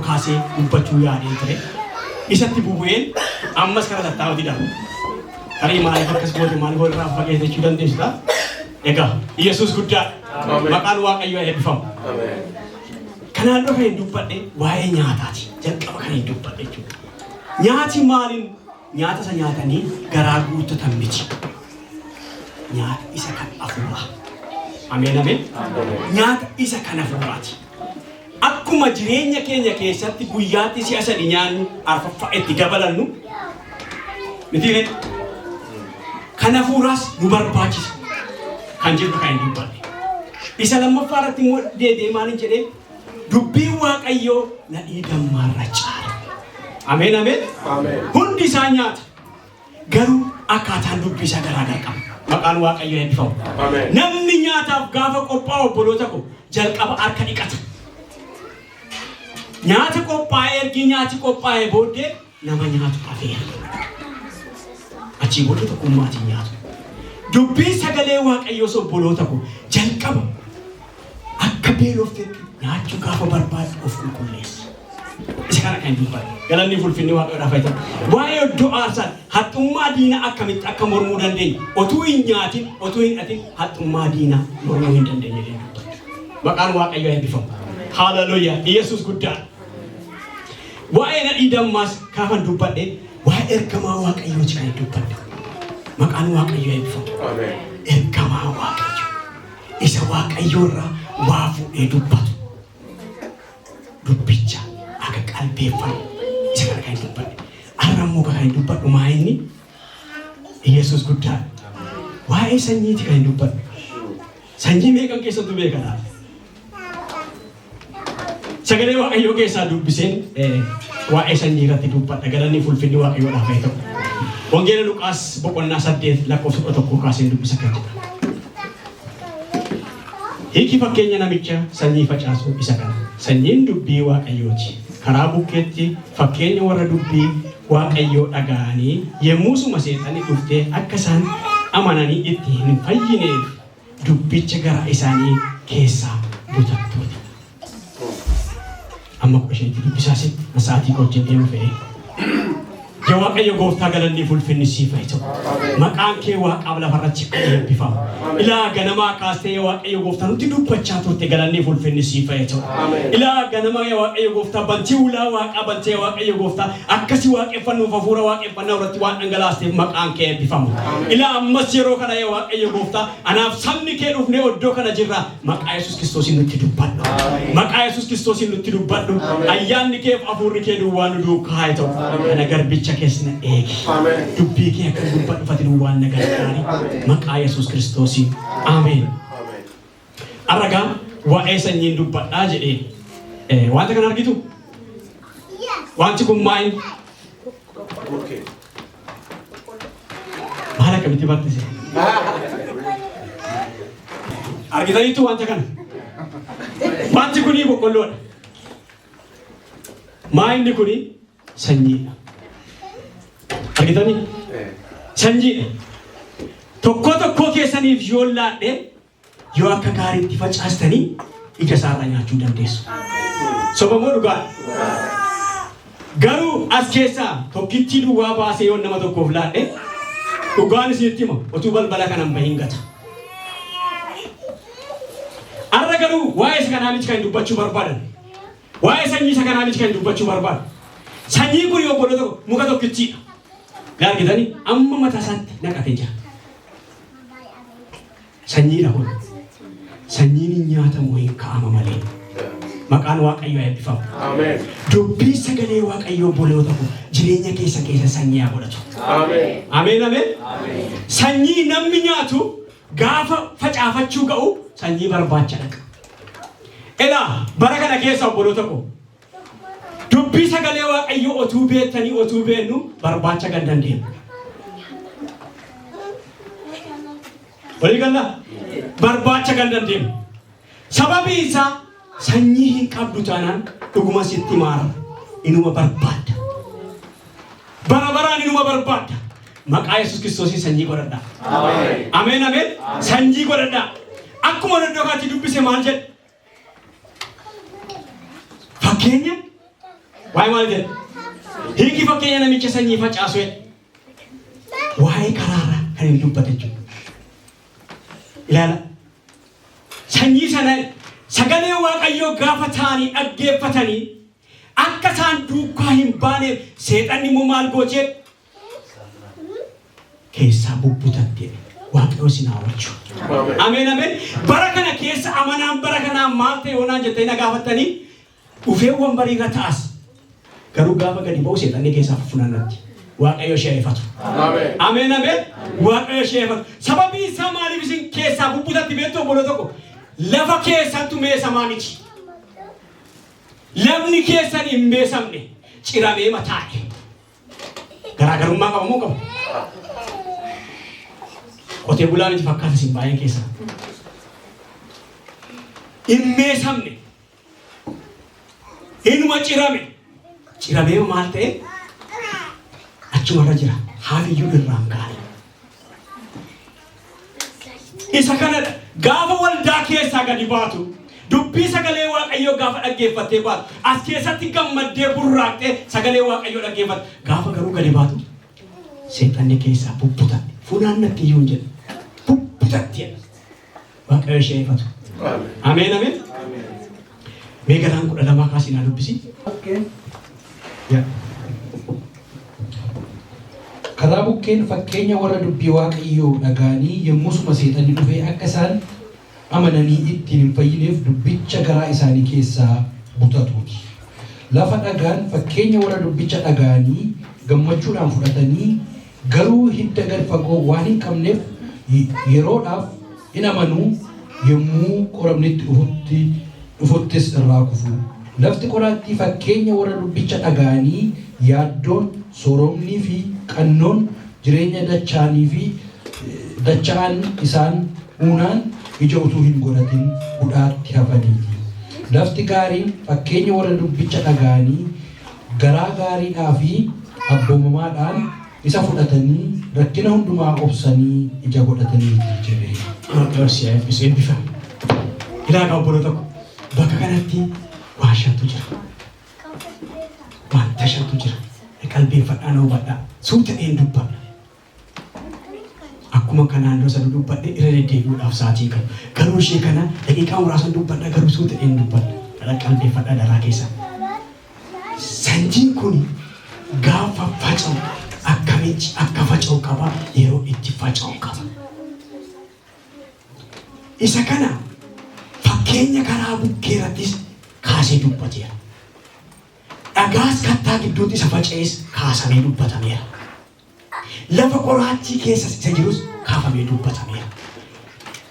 kaasee dubbachuu yaadeen ture. Isatti bubu'een ammas kara tattaa'uti darba. Tarii maaliif akkas goote, maaliif walirraa fageesse jechuu dandeessu ta'a. Egaa Yesuus guddaa, maqaan Waaqayyoo eebbifamu. Kanaan dura kan hin dubbadhe waa'ee nyaataati. Jalqaba kan hin dubbadhe jechuudha. Nyaati maaliin nyaata isa nyaatanii garaa guuttatan miti. Nyaata isa kan hafuuraa. Ameen ameen. Nyaata isa kan hafuuraati. Akkuma jireenya keenya keessatti guyyaatti si'a sadi nyaannu, arfaffaa itti dabalannu miti, kan hafuuraas nu barbaachisa kan jedhu kan hin dubbadhe. Isa lammaffaa irratti immoo deebi'ee maalin jedhee? Dubbiin Waaqayyoo nadhii dammaarra caala. Ameen ameen. Hundi isaa nyaata. Garuu akkaataan dubbii isaa garaa gara qaba. Maqaan Waaqayyoo eebbifamu. Namni nyaataaf gaafa qophaa'u, obboloota ko, jalqaba harka dhiqata. Nyaata qophaa'ee, ergi nyaati qophaa'ee booddee nama nyaatu afeera. Achii booddee tokkummaatiin nyaatu. Dubbiin sagalee Waaqayyoos, obboloota ko, jalqaba akka beeloftetti nyaachuu gaafa barbaadu of qulqulleessa. Isa kana kan dubbate. Galanni fulfinni Waaqayyoodhaaf haa ta'u. Waa'ee iddoo aarsaa, haxxummaa diinaa akkamitti akka mormuu dandeenya. Otuu hin nyaatin, otuu hin dhatin haxxummaa diinaa mormuu hin dandeenye jedhee dubbate. Maqaan Waaqayyoo eebbifamu. Haaleluyyaa. Yesuus guddaadha. Waa'ee nadhii dammaas gaafan dubbadhe, waa'ee ergamaa Waaqayyooti kan dubbadhe. Maqaan Waaqayyoo eebbifamu. Ergamaa Waaqayyoo. Isa Waaqayyoo irraa waa fuudhee dubbatu. Dubbicha akka qalbeeffannu isa kana kan dubbadhe. Har'a immoo kan dubbadhu maa inni? Yesuus guddaadha. Waa'ee sanyiiti kan dubbadhu. Sanyii meeqan keessattuu beeka laata? Sagalee Waaqayyoo keessaa dubbiseen waa'ee sanyii irratti dubbadha. Galanni fulfinni Waaqayyoodhaaf haa ta'u. Wangeela Luqaas boqonnaa 8 lakkoofsa 11 kaaseen dubbisa kan jedha. Hiiki fakkeenya namicha sanyii facaasuu isa kana. Sanyiin dubbii Waaqayyooti. Karaa bukkeetti fakkeenya warra dubbii Waaqayyoo dhaga'anii yemmuusuma seexanni dhuftee akka isaan amananii itti hin fayyineef dubbicha garaa isaanii keessaa butattuuti. Amma 15tti dubbisaa si sa'aatii koo wajjin deemu fedhee. Yaa Waaqayyo gooftaa, galanni ulfinni siif haa ta'u. Maqaan kee Waaqaaf lafarratti eebbifamu. Ilaa, ganamaa kaastee, yaa Waaqayyo gooftaa, nutti dubbachaa turte, galanni ulfinni siif haa ta'u. Ilaa, ganama, yaa Waaqayyo gooftaa, bantii ulaa Waaqaa bantee, yaa Waaqayyo gooftaa, akkasi waaqeffannuuf hafuura waaqeffannaa irratti waan dhangalaasteef maqaan kee eebbifamu. Ilaa, ammas yeroo kana, yaa Waaqayyo gooftaa, anaaf sabni kee dhufnee iddoo kana jirra. Maqaa Yesuus Kiristoosiin nutti dubbadhu. Maqaa Yesuus Kiristoosiin nutti dubbadhu. Ayyaanni kee fi hafuurri kee duwwaa nu duukaa haa ta'u. Kana garbicha keessa eegi. Dubbii kee akka dubbadhu fati duwwaan na gargaari. Maqaa Yesuus Kiristoosiin. Ameen. Har'a waa'ee sanyiin dubbadhaa jedhee wanta kana argitu? Wanti kun maal? Maal akkamitti bartise? Argitaniitu wanta kana? Wanti kuni boqqolloodha. Maa inni kuni sanyiidha. Argitanii? Sanyiidha. Tokko tokkoo keessaniif yoo laadhe, yoo akka gaariitti facaastanii ija isaarraa nyaachuu dandeessu. Soba moo dhugaadha? Garuu as keessaa tokkittii duwwaa baasee yoo nama tokkoof laadhe, dhugaan isinitti hima, otuu balbala kanan bahin gata. Har'a garuu waa'ee isa kanaa miti kan dubbachuu barbaadan. Waa'ee sanyii isa kanaa miti kan dubbachuu barbaadan. Sanyiin kun, obboloota tokko, muka tokkichiidha. Gaa argitanii, amma mataa isaatti naqatee jira. Sanyiidha kun. Sanyiin hin nyaatamu, hin kaa'ama malee. Maqaan Waaqayyoo eebbifamu. Dubbii sagalee Waaqayyoo, obboloota koo, jireenya keessa keessa sanyii haa godhatu. Ameen ameen. Sanyii namni nyaatu gaafa facaafachuu ga'u sanyii barbaacha dhaqa. Elaa, bara kana keessa, obboloota koo, dubbii sagalee Waaqayyoo otuu beektanii, otuu beennu, barbaacha kan dandeenyu. Walii gallaa? Barbaacha kan dandeenyu. Sababii isaa sanyii hin qabdu taanaan, dhuguma sitti maara, inuma barbaadda. Bara baraan inuma barbaadda. Maqaa Yesuus Kiristoosiin sanyii godhadhaa. Ameen ameen. Sanyii godhadhaa. Akkuma iddoo kanatti dubbise maal jedhe? Fakkeenya Waa'ee maal jedha? Hiiki fakkeenya namicha sanyii facaasu jedha. Waa'ee karaarra kan inni dubbate jechuudha. Ilaala. Sanyii sana sagalee Waaqayyoo gaafa ta'anii dhaggeeffatanii akka isaan duukaa hin baaneef seexanni immoo maal gochee keessaa bubbutatte. Waaqayyo isin haa oolchu. Ameen, ameen. Bara kana keessa amanaan bara kanaa maal ta'e yoonaan jettanii na gaafattanii, dhufee wambarii irra ta'as, garuu gaafa gadi ba'u seexanni keessaa funaannatti. Waaqayyo ishee ifatu. Ameen, ameen. Waaqayyo ishee ifatu. Sababiin isaa maaliif isin keessaa bubbutatti beektu, obboloo tokko? Lafa keessattu meesamaa miti. Lafni keessan hin meesamne, ciramee mataa'e. Garaagarummaa qaba moo qabu? Qotee bulaa miti fakkaata isin baay'een keessaa. Hin meesamne. Inuma cirame. Ciramee maal ta'e? Achumarra jira. Haafiyyuu irraa hin kaane. Isa kanadha. Gaafa waldaa keessaa gadi baatu, dubbii sagalee Waaqayyoo gaafa dhaggeeffattee baatu, as keessatti gammaddee burraaqxee sagalee Waaqayyoo dhaggeeffatte. Gaafa garuu gadi baatu, seexanni keessaa bubbutatti. Funaannatti iyyuu hin jedhu. Bubbutatti jedha. Waaqayyo ishee ifatu. Ameen, ameen. Mee galaan 12 kaasii naa dubbisi. Yaa. Karaa bukkeen fakkeenya warra dubbii Waaqayyoo dhaga'anii yommusuma seexanni dhufee akka isaan amananii ittiin hin fayyineef dubbicha garaa isaanii keessaa butatuuti. Lafa dhagaan fakkeenya warra dubbicha dhaga'anii gammachuudhaan fudhatanii, garuu hidda gad fagoo waan hin qabneef yeroodhaaf in amanuu, yommuu qoramnitti dhufuttis irraa kufu. Lafti qoraattii fakkeenya warra dubbicha dhaga'anii yaaddoon, sooromnii fi qannoon jireenya dachaanii fi dacha'an isaan uunaan ija utuu hin godhatin hudhaatti hafaniiti. Lafti gaariin fakkeenya warra dubbicha dhaga'anii garaa gaariidhaa fi abboomamaadhaan isa fudhatanii rakkina hundumaa obsanii ija godhataniiti jedhe. Waaqayyo si haa eebbisu, eebbifame. Ilaagaa obboloo tokko, bakka kanatti waa shantu jira. Wanta shantu jira. Qalbeeffadhaa, na hubadhaa. Suuta dheen dubbadha. Akkuma kanaan dura sana dubbadhe, irra deddeebi'uudhaaf sa'aatii qabu. Garuu ishee kana daqiiqaa muraasan dubbadha, garuu suuta dheen dubbadha. Dhala qalbeeffadhaa daraa keessa. Sanyiin kun gaafa faca'u akkamitti akka faca'u qaba, yeroo itti faca'u qaba. Isa kana fakkeenya karaa bukkee irrattis kaasee dubbateera. Dhagaas kattaa gidduutti isa faca'es kaasamee dubbatameera. Lafa qoraattii keessa isa jirus kaafamee dubbatameera.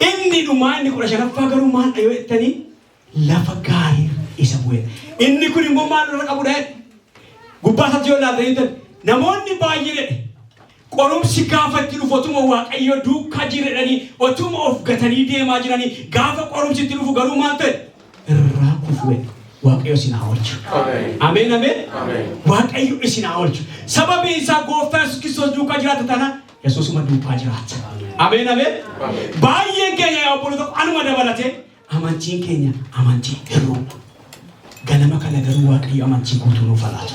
Inni dhumaa, inni 15ffaa garuu maal yoo jettanii, lafa gaarii isa bu'edha. Inni kun immoo maal irra qabudha? Gubbaa isaatti yoo ilaaltanii ta'e, namoonni baay'ee jedhe, qorumsi gaafa itti dhufu otuma Waaqayyo duukaa jiredhanii, otuma of gatanii deemaa jiranii, gaafa qorumsi itti dhufu garuu maal ta'e? Irraa kufu. Waaqayyo isin haa oolchu. Ameen, ameen. Waaqayyo isin haa oolchu. Sababiin isaa Gooftaa Yesuus Kiristoos duukaa jiraata taanaan Yesuusuma duukaa jiraata. Ameen, ameen. Baay'een keenya, yaa obboloota, anuma dabalatee, amantiin keenya amantii hir'uudha. Ganama kana garuu Waaqayyo amantii guutuu nuuf haa laatu.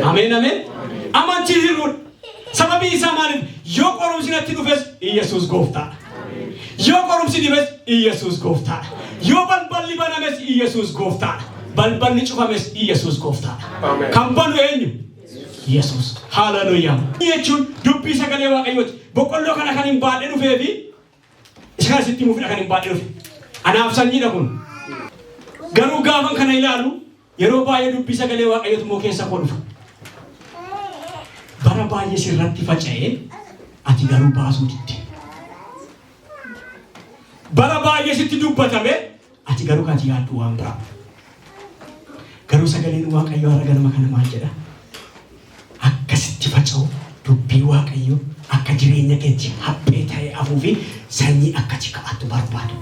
Ameen, ameen. Amantii hir'uudha. Sababiin isaa maaliif? Yoo qorumsi natti dhufes Iyyasuus gooftaadha. Yoo qorumsi dhibes Iyyasuus gooftaadha. Yoo balballi banames Iyyasuus gooftaadha. Balballi cufames Iyyasuus gooftaadha. Kan banu eenyu? Yesuus. Haaleluyyaa. Jechuun dubbii sagalee Waaqayyooti. Boqqolloo kana kan hin baadhee dhufee fi isa kana sitti himuufidha kan hin baadhee dhufe. Anaaf sanyiidha kun. Garuu gaafan kana ilaalu yeroo baay'ee dubbii sagalee Waaqayyootu immoo keessa koo dhufa. Bara baay'ee sirratti faca'ee ati garuu baasuu didde. Bara baay'ee sitti dubbatame, ati garuu kan ati yaaddu waan biraa. Garuu sagaleen Waaqayyoo har'a ganama kana maal jedha? Akkasitti faca'u dubbii Waaqayyoo akka jireenya keetti haphee ta'e hafuu fi sanyii akkati ka'attu barbaada.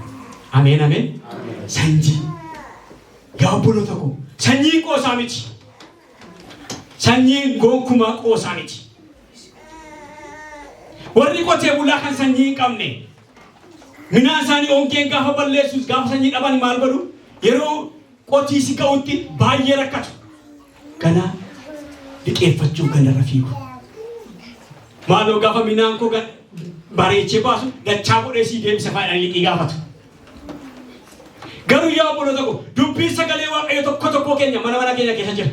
Ameen, ameen. Sanyii. Yaa obboloota koo, sanyiin qoosaa miti. Sanyiin gonkumaa qoosaa miti. Warri qotee bulaa kan sanyii hin qabne, midhaan isaanii hongeen gaafa balleessus, gaafa sanyii dhaban maal godhu? Yeroo qotiisi ga'utti baay'ee rakkatu. Ganaa liqeeffachuu ganarra fiigu. Maaloo gaafa minaan koo bareechee baasu dachaa godhee sii deebisa faayidhaan liqii gaafatu. Garuu yaa obboloota koo, dubbiin sagalee Waaqayyo tokko tokkoo keenya mana mana keenya keessa jira.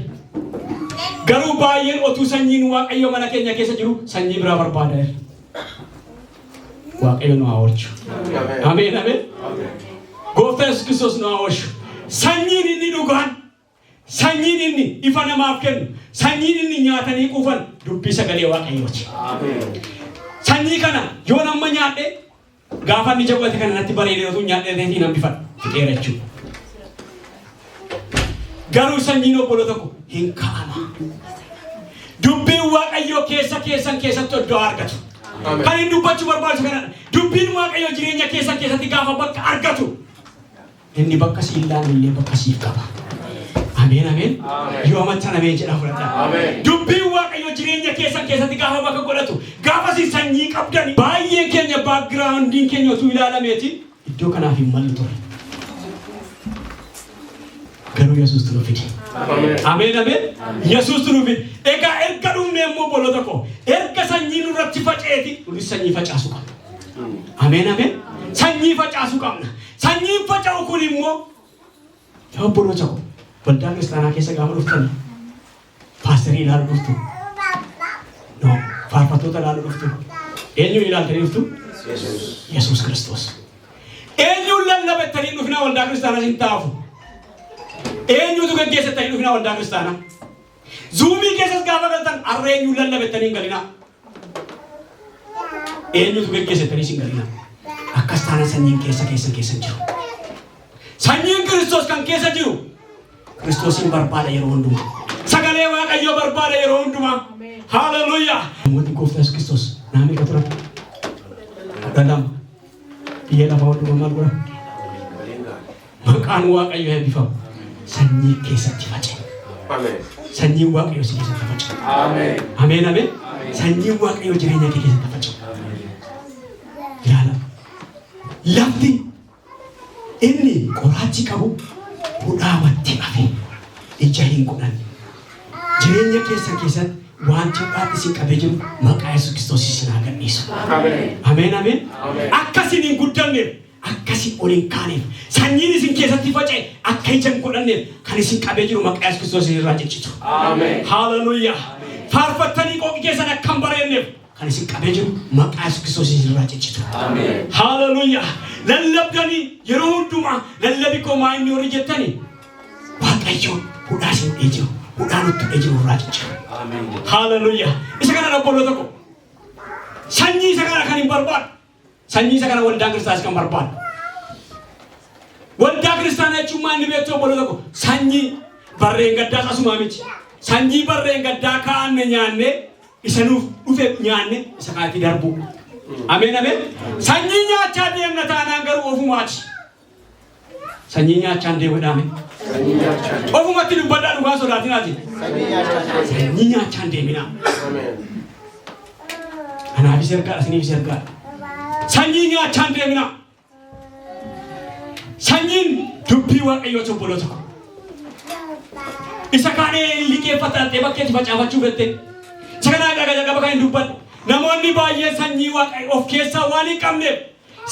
Garuu baay'een otuu sanyiin Waaqayyo mana keenya keessa jiru sanyii biraa barbaada jira. Waaqayyo nu haa oolchu. Ameen, ameen. Gooftaa Yesuus Kiristoos nu haa oolchu. Sanyiin inni dhugaan, sanyiin inni ifa namaaf kennu, sanyiin inni nyaatanii quufan dubbii sagalee Waaqayyooti. Sanyii kana yoon amma nyaadhe, gaafa inni jabate kana natti bareedee utuu nyaadhee ta'eetiin hambifadha. Fixeera jechuudha. Garuu sanyiin obboloota koo hin ka'ama. Dubbiin Waaqayyoo keessa keessan keessatti iddoo argatu. Kan inni dubbachuu barbaachisu kanadha. Dubbiin Waaqayyoo jireenya keessan keessatti gaafa bakka argatu, inni bakka siin laanne illee bakka siif qaba. Ameen, ameen. Yoo amantan ameen jedhaa fudhadhaa. Dubbiin Waaqayyoo jireenya keessan keessatti gaafa bakka godhatu, gaafa isin sanyii qabdani, baay'een keenya backgroundiin keenya utuu ilaalameeti iddoo kanaaf hin mallu ture. Garuu Yesuustu nu fide. Ameen, ameen. Yesuustu nu fide. Egaa erga dhumne immoo, obboloota koo, erga sanyii nurratti faca'eeti nutis sanyii facaasuu qabna. Ameen, ameen. Sanyii facaasuu qabna. Sanyiin faca'u kun immoo, yaa obboloota koo, waldaa kiristaanaa keessa gaafa dhuftani paasterii ilaaluu dhuftu. No, faarfattoota ilaaluu dhuftu. Eenyuun ilaaltanii dhuftu? Yesuus Kiristoos. Eenyuun lallabattanii dhufnaa waldaa kiristaanaa sin taafu? Eenyutu gaggeessattanii dhufnaa waldaa kiristaanaa? Zoomii keessas gaafa galtan har'a eenyuun lallabattanii hin galinaa. Eenyutu gaggeessattanii sin galinaa. Akkas taanaan sanyiin keessa keessan keessan jiru. Sanyiin Kiristoos kan keessa jiru Kiristoosiin barbaada yeroo hundumaa. Sagalee Waaqayyoo barbaada yeroo hundumaa. Haaleluyyaa. Namoonni Gooftaa Yesuus Kiristoos naa meeqa turan? 12. Biyya lafaa hundumaa maal godhan? Maqaan Waaqayyoo eebbifamu. Sanyii keessatti faca'e. Sanyiin Waaqayyoo si keessatti faca'e. Ameen, ameen. Sanyiin Waaqayyoo jireenya kee keessatti faca'u. Ilaala. Lafti inni qoraattii qabu hudhaamatti hafe ija hin godhanne. Jireenya keessan keessatti wanti hudhaatti isin qabee jiru maqaa Yesuus Kiristoos isin haa gadhiisu. Ameen, ameen. Akka isin hin guddanneef, akka isin ol hin kaaneef, sanyiin isin keessatti faca'e akka ija hin godhanneef kan isin qabee jiru maqaa Yesuus Kiristoos isin irraa ciccitu. Haaleluyyaa. Faarfattanii qooqi keessan akka hin bareenneef kan isin qabee jiru maqaa Yesuus Kiristoos isin irraa ciccitu. Haaleluyyaa. Lallabdanii yeroo hundumaa lallabi koo maa inni warri jettanii, Waaqayyo hudhaa isin hudhee jiru, hudhaa nutti hudhee jiru irraa cicciru. Haaleluyyaa. Isa kana, obboloota koo. Sanyii isa kana kan hin barbaadu. Sanyii isa kana waldaan kiristaas kan barbaadu. Waldaa kiristaanaa jechuun maal inni beektu, obboloota koo? Sanyii barreen gaddaas asumaa miti. Sanyii barreen gaddaa kaa'anne nyaanne, isa nuuf dhufe nyaanne, isa kaatti darbu. Ameen, ameen. Sanyii nyaachaa deemna taanaan garuu ofumaati. Sanyii nyaachaan deemudhaame. Ofumatti dubbadhaa, dhugaa sodaatinaati. Sanyii nyaachaan deeminaa. Anaafis ergaadha, isiniifis ergaadha. Sanyii nyaachaan deeminaa. Sanyiin dubbii Waaqayyoo, obboloota koo. Isa kaanee liqeeffata bakkeetti facaafachuu fette. Isa kanaa dhaga jalqaba kan hin dubbadhe. Namoonni baay'een sanyii Waaqayyo of keessaa waan hin qabneef,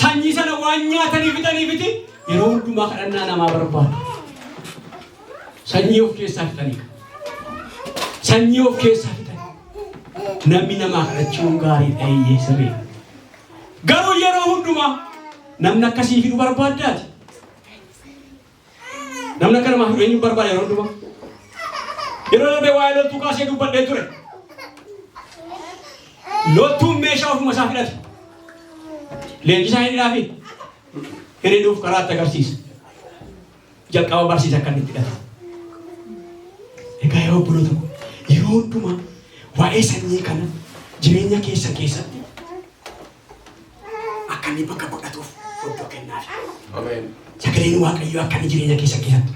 sanyii sana waan nyaatanii fixaniifiti yeroo hundumaa kadhannaa namaa barbaadu. Sanyii of keessaa fixanii. Sanyii of keessaa fixanii. Namni namaa kadhachuun gaariidha, eeyyee, sirrii. Garuu yeroo hundumaa namni akkasii fidu barbaaddaati. Namni akka namaa fidu eenyu barbaada yeroo hundumaa? Yeroo darbe waa'ee loltuu kaasee dubbadhee ture. Loltuun meeshaa ofuma isaa fidhata. Leenjisaa hin hidhaafi. Hiriiruuf karaa itti agarsiisa. Jalqaba barsiisa akka inni itti hidhatu. Egaa yoo obboloota koo, yeroo hundumaa waa'ee sanyii kana jireenya keessan keessatti akka inni bakka godhatuuf iddoo kennaafi. Sagaleen Waaqayyoo akka inni jireenya keessan keessatti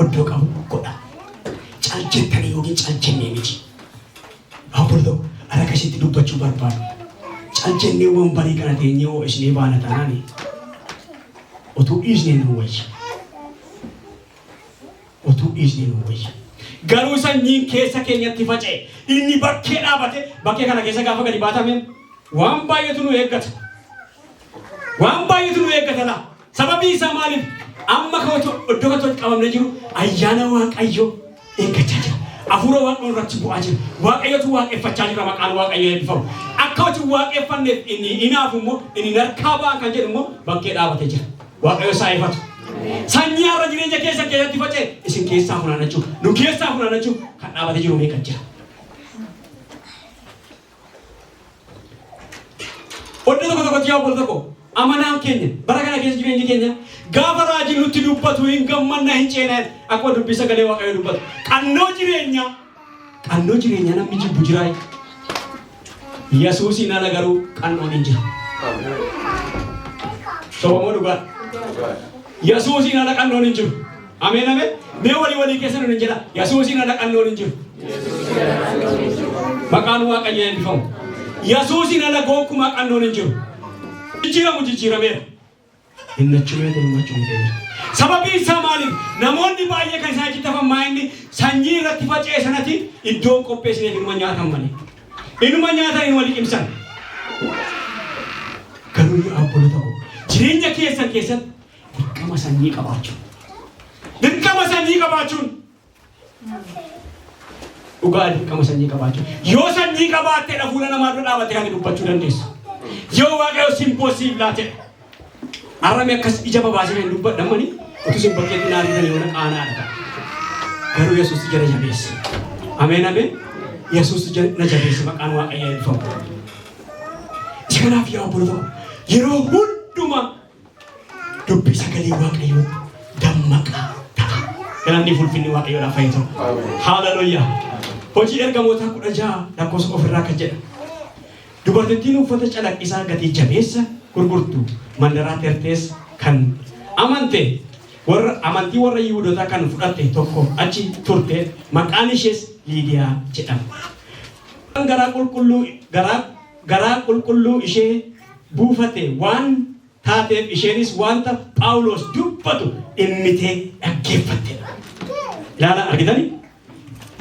iddoo qabu godha. Cal jettanii yookiin cal jennee miti. Obboloota, harka isitti dubbachuu barbaadu. Cal jennee wambarii kana teenyee ho'isnee baana taanaani utuu dhiisnee nu wayya. Utuu dhiisnee nu wayya. Garuu sanyiin keessa keenyatti faca'e inni bakkee dhaabate, bakkee kana keessa gaafa gadi baatame waan baay'eetu nu eeggata. Waan baay'eetu nu eeggata laa. Sababii isaa maaliif? Amma kan iddoo kanatti qabamnee jiru ayyaana Waaqayyoo eeggachaa jira. Hafuura Waaqayyoo irratti bu'aa jira. Waaqayyotu waaqeffachaa jira, maqaan Waaqayyoo eebbifamu. Akka hojii waaqeffanneef inni hinaafu immoo, inni narkaa ba'an kan jedhu immoo bakkee dhaabatee jira. Waaqayyo isaa ifatu. Sanyii har'a jireenya keessan keessatti faca'e isin keessaa funaannachuu, nu keessaa funaannachuu kan dhaabatee jiru meeqa jira? Oddoo tokko tokkotti, yaa obbolo tokko, amanaan keenya bara kana keessa jireenyi keenya gaafa raajiin nutti dubbatu hin gammanna, hin ceenaan akkuma dubbii sagalee Waaqayyoo dubbatu. Qannoo jireenyaa, qannoo jireenyaa namni jibbu jiraa? Yesuusiin ala garuu qannoon hin jiru. Sobamoo dhugaa? Yesuusiin ala qannoon hin jiru. Ameen, ameen. Mee walii walii keessan hin jedha. Yesuusiin ala qannoon hin jiru. Maqaan Waaqayyoo eebbifamu. Yesuusiin ala gonkumaa qannoon hin jiru. Jijjiiramu jijjiirameera. Inni achumee ta'e achumee ta'e. Sababiin isaa maaliif? Namoonni baay'ee kan isaan achitti hafan maa inni sanyii irratti faca'e sanatti iddoon qopheessineef inuma nyaatan malee. Inuma nyaatan, inuma liqimsan. Garuu yaa obboloota koo, jireenya keessan keessatti dirqama sanyii qabaachuu. Dirqama sanyii qabaachuun dhugaa, dirqama sanyii qabaachuu. Yoo sanyii qabaatteedha fuula namaa dura dhaabattee kan dubbachuu dandeessu. Yoo Waaqayyo simboo siif laatedha. Arrami akkas ija babaasee kan dubbadhan mani utuu isin bakkeetti naa argitan yoona qaanaadha. Garuu Yesuus ija na jabeesse. Ameen, ameen. Yesuus ija na jabeesse, maqaan Waaqayyo eebbifamu. Isa kanaaf yaa obboloota, yeroo hundumaa dubbii sagalee Waaqayyootti dammaqaa ta'a. Galanni fulfinni Waaqayyoodhaaf haa ta'u. Haaleluyyaa. Hojii Ergamootaa 16 lakkoofsa ofirraa kan jedha. Dubartittiin uffata calaqqisaa gatii jabeessa gurgurtu mandaraa Tertees kan amante, warra amantii warra Yihuudotaa kan fudhatte tokko achi turte, maqaan ishees Liidiyaa jedhama. Garaa qulqulluu ishee buufate waan taateef isheenis wanta Phaawulos dubbatu dhimmitee dhaggeeffattedha. Ilaala, argitanii?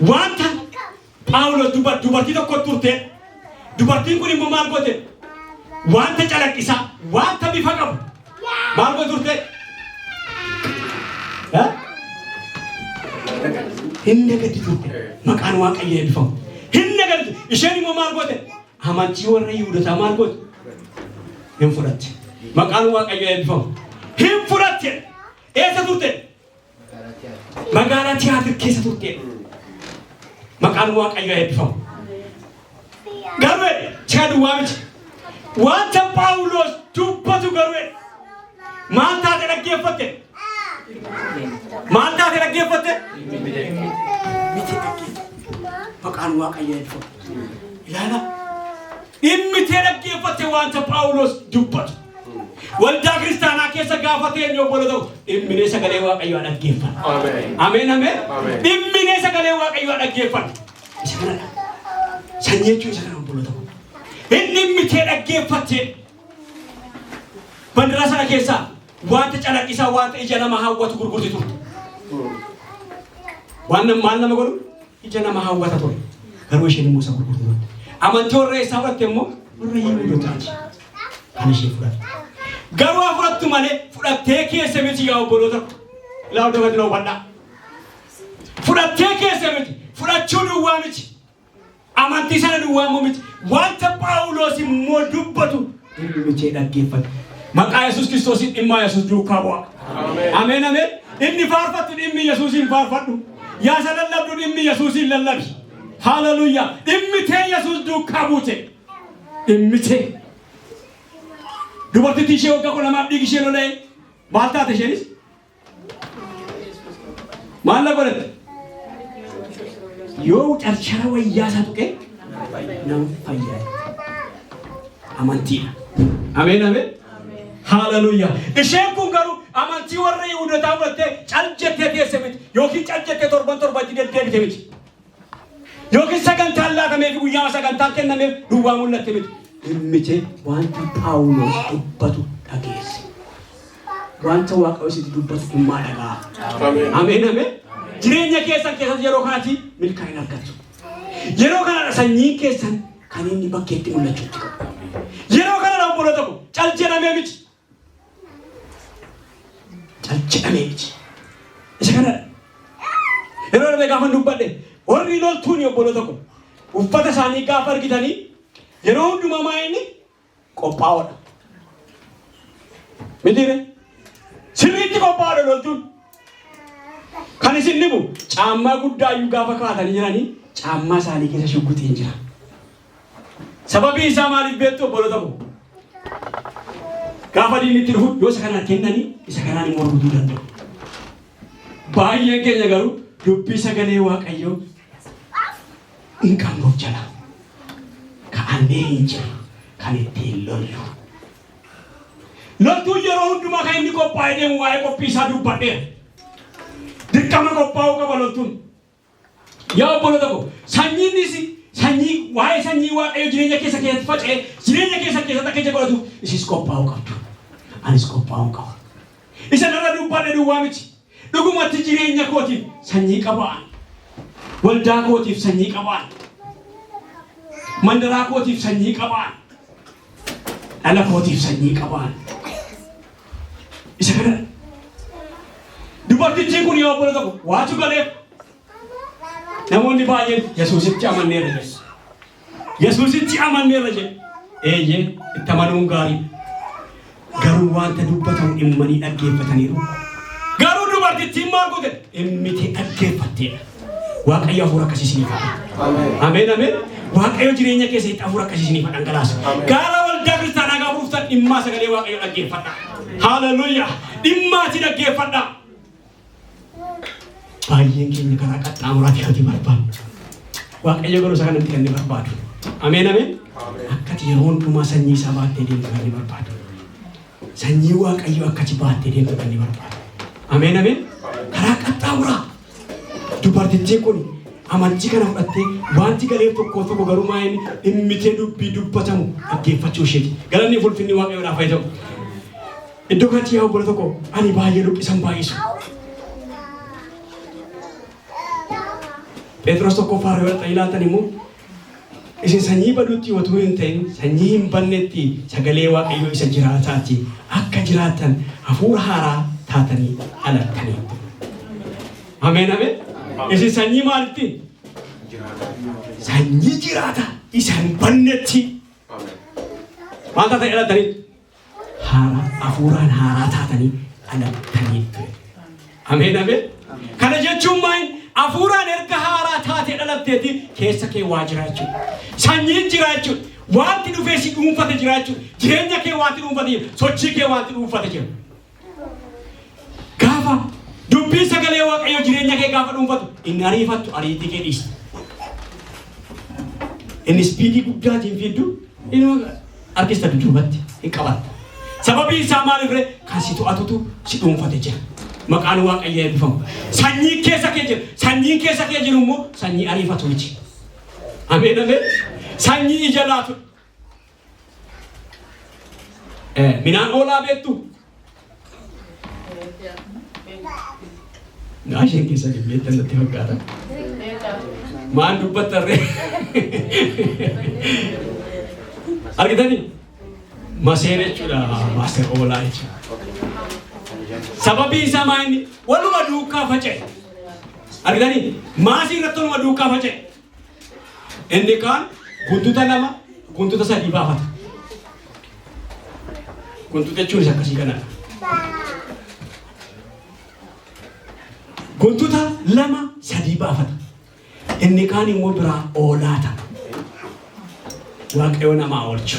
Wanta Phaawulos dubbatu, dubartii tokko turte. Dubartiin kun immoo maal goote? Wanta calaqqisaa, wanta bifa qabu maal goote turte? Ha? Hin nagaddi turte. Maqaan Waaqayyoo eebbifamu. Hin nagaddi. Isheen immoo maal goote? Amantii warra Yihuudotaa maal goote? Hin fudhatte. Maqaan Waaqayyoo eebbifamu. Hin fudhatte. Eessa turte? Magaalaa Tiyaatir keessa turte. Maqaan Waaqayyoo eebbifamu. Garuu si'a duwwaa miti. Wanta Phaawulos dubbatu garuu maal taate dhaggeeffatte? Maal taate dhaggeeffatte? Miti dhaggeeffatte. Maqaan Waaqayyoo eebbifamu. Ilaala. Dhimmitee dhaggeeffatte wanta Phaawulos dubbatu. Waldaa kiristaanaa keessa gaafa teenyu, obbolo ta'u, dhimminee sagalee Waaqayyoo dhaggeeffanna. Ameen, ameen. Dhimminee sagalee Waaqayyoo dhaggeeffanna. Isa kanadha. Sanyii jechuun isa kana, obbolo ta'u. Inni dhimmitee dhaggeeffatte. Bandiraa sana keessaa wanta calaqqisaa, wanta ija nama hawwatu gurgurti turte. Waan maal nama godhu? Ija nama hawwata ture. Garuu isheen immoo isa gurgurti turte. Amantii warra eessaa fudhatte immoo? Warra Yihuudootaati. Kan ishee fudhatte. Garuu haa fudhattu malee fudhattee keessa miti, yaa obboloota. Ilaa, iddoo kanatti na hubadhaa. Fudhattee keessa miti. Fudhachuu duwwaa miti. Amantii sana duwwaa immoo miti. Wanta Phaawulos immoo dubbatu dhimmichee dhaggeeffate. Maqaa Yesuus Kiristoosiin dhimmaa Yesuus duukaa bu'a. Ameen, ameen. Inni faarfattu dhimmi Yesuusiin faarfadhu. Yaa isa lallabdu dhimmi Yesuusiin lallabi. Haaleluyyaa. Dhimmitee Yesuus duukaa buute. Dhimmitee. Dubartittii ishee waggaa 12f dhiigi ishee lola'e maal taate isheenis? Maal na godhatte? Yoo carcara wayyaa isaa tuqe nan fayyaa. Amantiidha. Ameen, ameen. Haaleluyyaa. Isheen kun garuu amantii warra Yihuudotaa fudhattee cal jettee teesse miti. Yookiin cal jettee torban torbatti deddeebite miti. Yookiin sagantaan laatameef guyyaa sagantaan kennameef duwwaa mul'atte miti. Dhimmichee wanta Phaawulos dubbatu dhageesse. Wanta Waaqayyo sitti dubbatu dhimmaa dhagaa. Ameen, ameen. Jireenya keessan keessatti yeroo kanatti milkaa'ina argattu. Yeroo kanadha sanyiin keessan kan inni bakkeetti mul'achuutti qabu. Yeroo kanadha obboloota ko cal jedhamee miti. Cal jedhamee miti. Isa kanadha. Yeroo darbe gaafa dubbadhe warri loltuun obboloota ko uffata isaanii gaafa argitanii yeroo hundumaa maa inni qophaa'oodha. Mitiire? Sirriitti qophaa'oodha loltuun. Kan isin dhibu caammaa guddaa iyyuu gaafa kaa'atanii jiranii caammaa isaanii keessa shugguxiin jira. Sababii isaa maaliif beektu obboloota ko? Gaafa diinni itti dhufu yoo isa kanaan kennanii isa kanaan immoo rukutuu danda'u. Baay'een keenya garuu dubbii sagalee Waaqayyoo hin qabnu of jala. Ka'annee hin jiru kan ittiin lollu. Loltuun yeroo hundumaa kan inni qophaa'ee deemu waa'ee qophii isaa dubbadheera. Dirqama qophaa'uu qaba loltuun. Yaa obboloota ko sanyiinnis sanyii waa'ee sanyii Waaqayyo jireenya keessa keessatti faca'ee jireenya keessa keessatti akka ija godhatu isis qophaa'uu qabdu. Anis qophaa'uu qaba. Isa narra dubbadhe duwwaa miti. Dhugumatti jireenya kootiif sanyii qabaan. Waldaa kootiif sanyii qabaan. Mandaraa kootiif sanyii qabaan. Dhala kootiif sanyii qabaan. Isa kana dubartittiin kun yaa obboloota ko waatu galeef namoonni baay'een Yesuusitti amanneerra jedhu. Yesuusitti amanneerra jedhu. Eeyyee, itti amanuun gaarii. Garuu wanta dubbatamu dhimmanii dhaggeeffataniiru. Garuu dubartittiin maal goote? Dhimmitee dhaggeeffatteedha. Waaqayyo hafuura akkasii isiniif haa kennu. Ameen ameen. Waaqayyo jireenya keessanitti hafuura akkasii isiniif haa dhangalaasu. Gaara waldaa kiristaanaa gaafa dhuftan dhimmaa sagalee Waaqayyo dhaggeeffadha. Haaleluyyaa. Dhimmaatii dhaggeeffadha. Baay'een keenya karaa qaxxaamuraati kan barbaannu. Waaqayyo garuu isa kanatti kan inni barbaadu. Ameen ameen. Akkati yeroo hundumaa sanyii isaa baattee deemtu kan inni barbaadu. Sanyii Waaqayyo akkati baattee deemtu kan inni barbaadu. Ameen ameen. Karaa qaxxaamuraa. Dubartittiin kun amantii kana fudhattee wanti galeef tokko tokko garuu maa inni dhimmitee dubbii dubbatamu dhaggeeffachuu isheeti. Galanni fi ulfinni Waaqayyoodhaaf haa ta'u. Iddoo kanatti yaa obbolo tokko ani baay'ee luqqisan baay'isu. Phexros tokkoffaa irra yoo ilaaltan immoo isin sanyii baduutti otuu hin ta'in sanyii hin bannetti sagalee Waaqayyoo isa jiraataati akka jiraattan hafuura haaraa taatanii dhalattaniittu. Ameen ameen. Isin sanyii maalitti? Sanyii jiraata isa hin bannetti. Maal taatanii dhalattaniittu? Haaraa, hafuuraan haaraa taatanii dhalattaniittu. Ameen ameen. Kana jechuun maal? Hafuuraan erga haaraa taatee dhalatteeti keessa kee waa jira jechuudha. Sanyiin jira jechuudha. Wanti dhufee si dhuunfate jira jechuudha. Jireenya kee wanti dhuunfate jira. Sochii kee wanti dhuunfate jira. Gaafa dubbiin sagalee Waaqayyoo jireenya kee gaafa dhuunfatu inni ariifattu ariitii kee dhiista. Inni speed guddaatiin fiiddu inni harkista dudduubatti hin qabatta. Sababiin isaa maaliif ree? Kan si to'atutu si dhuunfate jira. Maqaan Waaqayyoo eebbifamu. Sanyiin keessa kee jira. Sanyiin keessa kee jiru immoo sanyii ariifatu miti. Ameen ameen. Sanyii ija laatu. Midhaan oolaa beektu? Isheen keessa hin beektan natti fakkaata. Maal dubbattarree? Argitanii? Maseen jechuudha maaster oolaa jechuudha. Sababii isaa maa inni waluma duukaa faca'e. Argitanii? Maasii irratti waluma duukaa faca'e. Inni kaan guntuta 2, guntuta 3 baafata. Guntuta jechuunis akkasii kanadha. Guntuta 2, 3 baafata. Inni kaan immoo biraa oolaa ta'a. Waaqayyo namaa oolchu.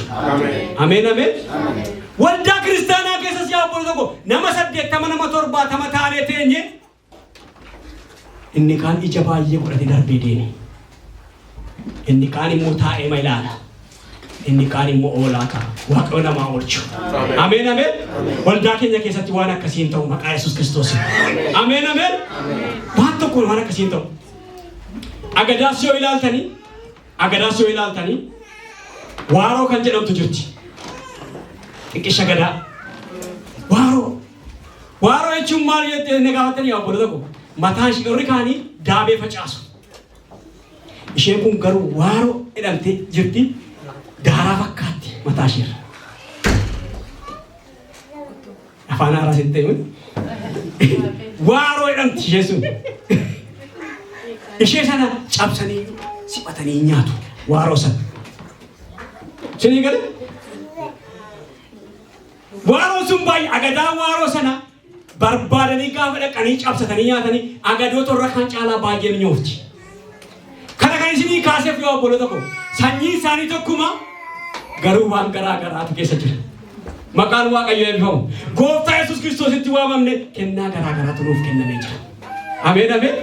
Ameen ameen. Waldaa kiristaanaa keessas yaa obbolo tokko nama 80 nama 70 taanee teenye inni kaan ija baay'ee godhatee darbee deeme. Inni kaan immoo taa'ee ma ilaala. Inni kaan immoo oolaa ta'a. Waaqayyo namaa oolchu. Ameen ameen. Waldaa keenya keessatti waan akkasii hin ta'u maqaa Yesuus Kiristoosiin. Ameen ameen. Waan tokko waan akkasii hin ta'u. Agadaas yoo ilaaltanii agadaas yoo ilaaltanii waaroo kan jedhamtu jirti. Xiqqisha gadaa. Waaroo. Waaroo jechuun maal jettee na gaafatanii obbolo tokko. Mataan ishee warri kaanii daabee facaasu. Isheen kun garuu waaroo jedhamtee jirti. Daaraa fakkaatti mataa isheerra. Afaan haaraa sitti himu. Waaroo jedhamti isheen sun. Ishee sana cabsanii siqatanii nyaatu waaroo sana. Isinii gale? Waaroon sun baay'ee agadaa waaroo sana barbaadanii gaafa dhaqanii cabsatanii nyaatanii agadoota warra kaan caalaa baay'ee mi'oofti. Kana kan isinii kaaseef yoo obboloota koo sanyiin isaanii tokkuma garuu waan garaa garaatu keessa jira. Maqaan Waaqayyoo eebbifamu. Gooftaa Yesuus Kiristoositti waamamne kennaa garaa garaatu nuuf kennamee jira. Ameen ameen.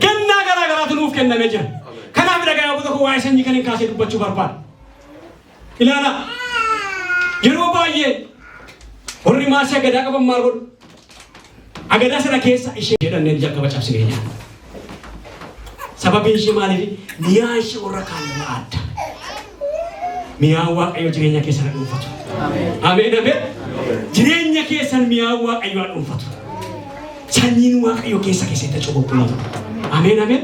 Kennaa garaa garaatu nuuf kennamee jira. Kanaaf dhagaa obboloota koo waa'ee sanyii kan hin kaasee dubbachuu barbaada. Ilaalaa yeroo baay'ee warri maasii agadaa qaban maal godhu? Agadaa sana keessa ishee jedhannee jalqaba cabsinee nyaanna. Sababiin ishee maaliif? Mi'aan ishee warra kaan irraa adda. Mi'aan Waaqayyo jireenya keessan haa dhuunfatu. Ameen ameen. Jireenya keessan mi'aan Waaqayyo haa dhuunfatu. Sanyiin Waaqayyo keessa keessatti coqoqqollatu. Ameen ameen.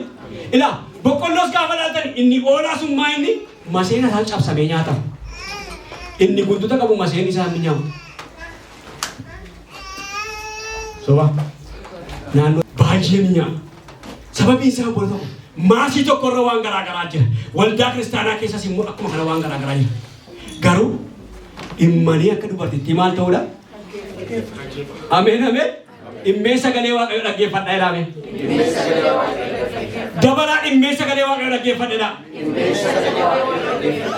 Ilaa boqqolloos gaafa laaltan inni oolaa sun maa inni maseena isaan cabsamee nyaatama. Inni guntuta qabu maseen isaa hin mi'aawu. Soba. Naannoo baay'ee mi'aawu. Sababiin isaa obbolo tokko maasii tokko irra waan garaa garaa jira. Waldaa kiristaanaa keessas immoo akkuma kana waan garaa garaa jira. Garuu dhimmanii akka dubartittii maal ta'uudha? Ameen ameen. Dhimmee sagalee Waaqayyoo dhaggeeffadha jedhaa ameen. Dabalaa dhimmee sagalee Waaqayyoo dhaggeeffadha jedhaa.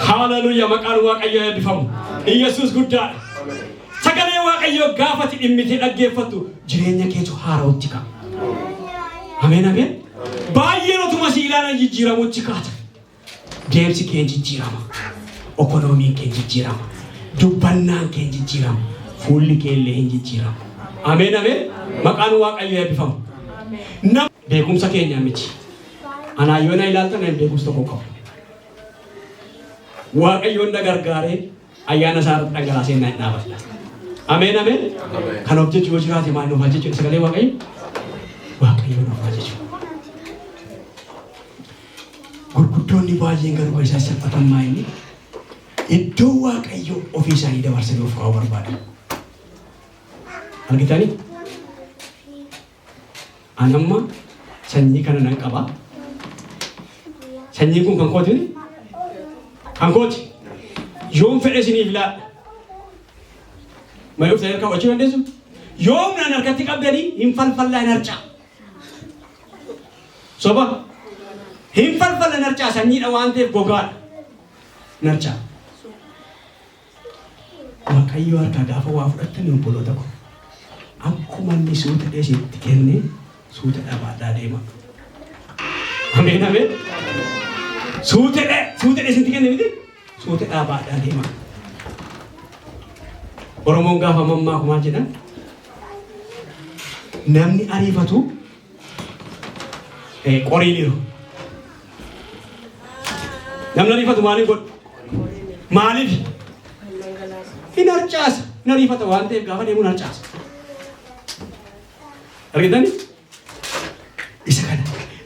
Haaleluyyaa maqaan Waaqayyoo eebbifamu. Iyyasuus guddaadha. Sagalee Waaqayyoo gaafati dhimmitee dhaggeeffattu jireenya keetu haara'utti ka'a. Ameen ameen. Baay'een otuma si ilaalan jijjiiramutti kaata. Deemsi kee jijjiirama. Okonoomiin kee jijjiirama. Dubbannaan kee jijjiirama. Fuulli kee illee hin jijjiirama. Ameen ameen. Maqaan Waaqayyoo eebbifamu. Nam beekumsa keenya miti. Anaa yoo na ilaaltan ani beekumsa tokko qabu. Waaqayyoon na gargaaree ayyaana isaa irratti dhangalaasee na dhaabadha. Ameen ameen. Kan of jechuu yoo jiraate maal nuuf haa jechuudha sagalee Waaqayyo? Waaqayyo nuuf haa jechuudha. Gurguddoonni baay'een garuu kan isaan salphatan maa inni iddoo Waaqayyo ofii isaanii dabarsanii of kaa'uu barbaadan. Argitanii? Ani amma sanyii kana nan qaba. Sanyiin kun kan kooti? Kan kooti. Yoom fedhe isiniif laadha. Malee uffata harkaa qabachuu dandeessu? Yoom naan harkatti qabdanii hin falfallaa hin harca'a. Soba. Hin falfalla hin harca'a sanyiidha waan ta'eef gogaadha. Hin harca'a. Waaqayyo harkaa gaafa waa fudhattanii obboloota ko akkuma inni suuta isinitti kenne suuta dhabaadhaa deema. Ameen ameen. Suuta suuta isinitti kenne miti suuta dhaabaadhaa deema. Oromoon gaafa mammaaku maal jedhan? Namni ariifatu qoriiniiru. Namni ariifatu maaliif godhu? Maaliif? Hin harcaasa. Hin ariifata waan ta'eef gaafa deemu hin harcaasa. Argitanii? Isa kana.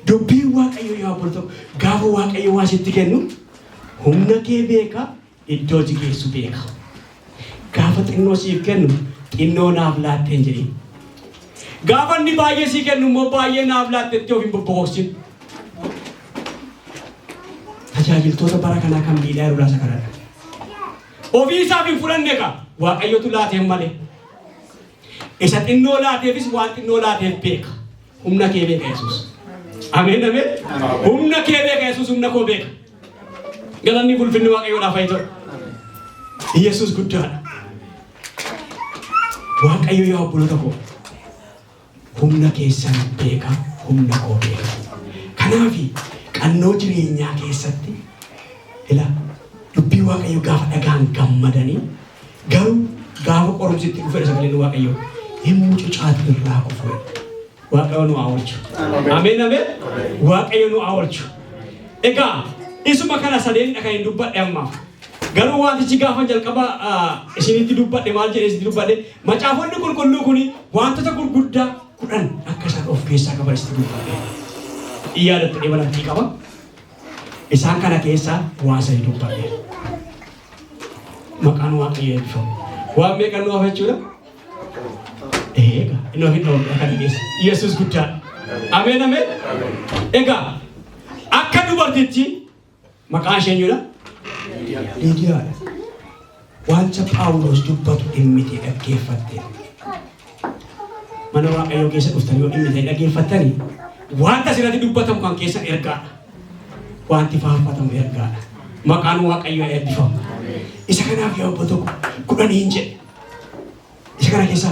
Dubbiin Waaqayyo yaa obbolo tokko gaafa Waaqayyo waa sitti kennu humna kee beeka, iddoo si geessu beeka. Gaafa xinnoo siif kennu xinnoo naaf laatte hin jedhin. Gaafa inni baay'ee sii kennu immoo baay'ee naaf laattetti of hin bobbokoksin. Tajaajiltoota bara kanaa kan miidhaa jiru isa kanadha. Ofii isaaf hin fudhanne ka Waaqayyotu laateef malee. Isa xinnoo laateefis waan xinnoo laateef beeka. Humna kee beeka Yesuus. Ameen ameen. Humna kee beeka Yesuus humna koo beeka. Galanni ulfinni Waaqayyoodhaaf haa ta'u. Yesuus guddaadha. Waaqayyo yaa obboloota koo humna keessan beeka, humna koo beeka. Kanaaf qannoo jireenyaa keessatti ila dubbii Waaqayyo gaafa dhagaan gammadanii garuu gaafa qorumsi itti dhufe sagaleen Waaqayyo hin mucucaatu irraa kufu. Waaqayyo nu haa oolchu. Ameen ameen. Waaqayyo nu haa oolchu. Egaa isuma kana sadeenidha kan hin dubbadhe ammaaf. Garuu wantichi gaafa jalqaba isinitti dubbadhe maal jedhee isinitti dubbadhe macaafonni qulqulluu kun wantoota gurguddaa 10 akka isaan of keessaa qaban itti dubbadhe. Yaadatti dhibanattii qaba. Isaan kana keessaa waan sadi dubbadhe. Maqaan Waaqayyoo eebbifamu. Waan meeqa nu hafa jechuudha? Eega inni of hin dhoofne kana keessa. Yesuus guddaadha. Ameen ameen. Egaa akka dubartichi maqaan ishee eenyudha? Liidiyaadha. Wanta Phaawulos dubbatu dhimmitee dhaggeeffatte. Mana Waaqayyoo keessa dhuftan yoo dhimmitee dhaggeeffattani wanta asirratti dubbatamu kan keessan ergaadha. Wanti faarfatamu ergaadha. Maqaan Waaqayyoo eebbifamu. Isa kanaaf yaa obbo tokko 10 jedhe. Isa kana keessa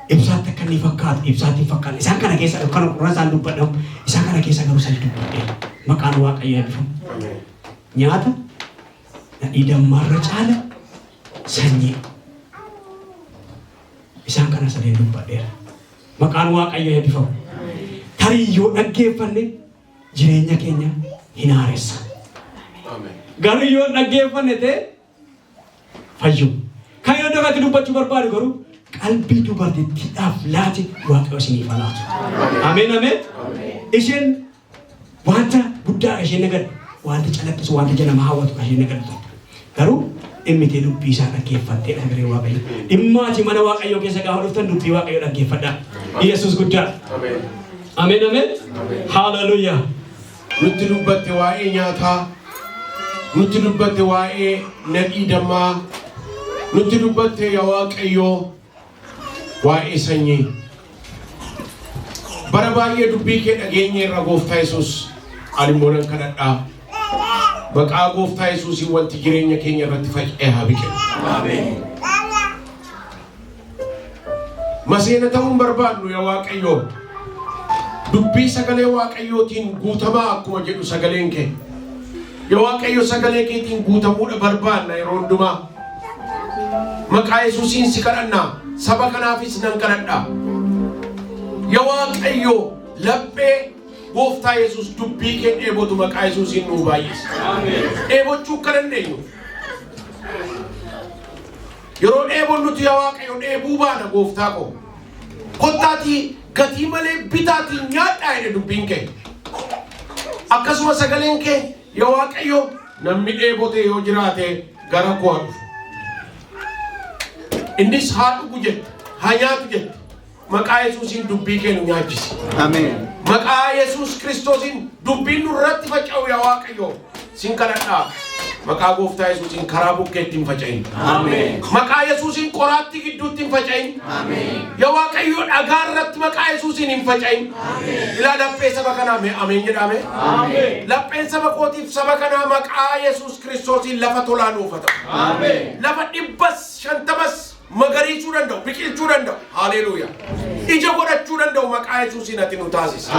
ibsaatti akka inni fakkaatu ibsaatti hin fakkaanne. Isaan kana keessa kan quraan isaan dubbadhamu isaan kana keessa garuu sadi dubbadhe. Maqaan Waaqayyoo eebbifamu. Nyaata nadhii dammaarra caala sanyii. Isaan kana sadeen dubbadheera. Maqaan Waaqayyoo eebbifamu. Tarii yoo dhaggeeffanne jireenya keenya hin haaressa. Garuu yoo dhaggeeffanne ta'e fayyu. Kan yoo irratti dubbachuu barbaadu garuu qalbii dubartittiidhaaf laate Waaqayyo isiniif haa laatu. Ameen ameen. Isheen wanta guddaa isheen nagaddu, wanta calaqqisu, wanta ija nama hawwatu kan isheen nagaddu turte. Garuu dhimmitee dubbii isaa dhaggeeffattee sagalee Waaqayyo. Dhimmaati mana Waaqayyoo keessa gaafa dhuftan dubbii Waaqayyoo dhaggeeffadhaa. Yesuus guddaa. Ameen ameen. Haaleluyyaa. Nutti dubbatte waa'ee nyaataa, nutti dubbatte waa'ee nadhii dammaa, nutti dubbatte yaa Waaqayyoo waa'ee sanyii. Bara baay'ee dubbii kee dhageenyeerra Gooftaa Yesuus, ani immoo nan kadhadhaa. Maqaa Gooftaa Yesuusiin wanti jireenya keenya irratti faca'ee haa biqilu. Maseena ta'uun barbaadnu yaa Waaqayyoo. Dubbii sagalee Waaqayyootiin guutamaa akkuma jedhu sagaleen kee. Yaa Waaqayyo sagalee keetiin guutamuudha barbaanna yeroo hundumaa. Maqaa Yesuusiin si kadhanna. Saba kanaafis nan kadhadha. Yaa Waaqayyo laphee Gooftaa Yesuus dubbii kee dheebotu maqaa Yesuusiin nuu baay'isi. Dheebochuu akka dandeenyu. Yeroo dheebonnutu yaa Waaqayyo dheebuu baana Gooftaa koo. Kottaatii gatii malee bitaatii nyaadhaa jedhe dubbiin kee. Akkasuma sagaleen kee yaa Waaqayyo namni dheebote yoo jiraate gara koo haa dhufu. Innis haa dhugu jette, haa nyaatu jette. Maqaa Yesuusiin dubbii kee nu nyaachisi. Ameen. Maqaa Yesuus Kiristoosiin dubbiin nurratti faca'u yaa Waaqayyo sin kadhadhaa. Maqaa Gooftaa Yesuusiin karaa bukkeetti hin faca'in. Ameen. Maqaa Yesuusiin qoraattii gidduutti hin faca'in. Yaa Waaqayyo dhagaa irratti maqaa Yesuusiin hin faca'in. Ilaa laphee saba kanaa mee ameen jedhame. Lapheen saba kootiif saba kanaa maqaa Yesuus Kiristoosiin lafa tolaa nuuf haa ta'u. Lafa 150 magariisuu danda'u, biqilchuu danda'u. Haleluuyaa. Ija godhachuu danda'u maqaa Yesuusiin ati nu taasisi.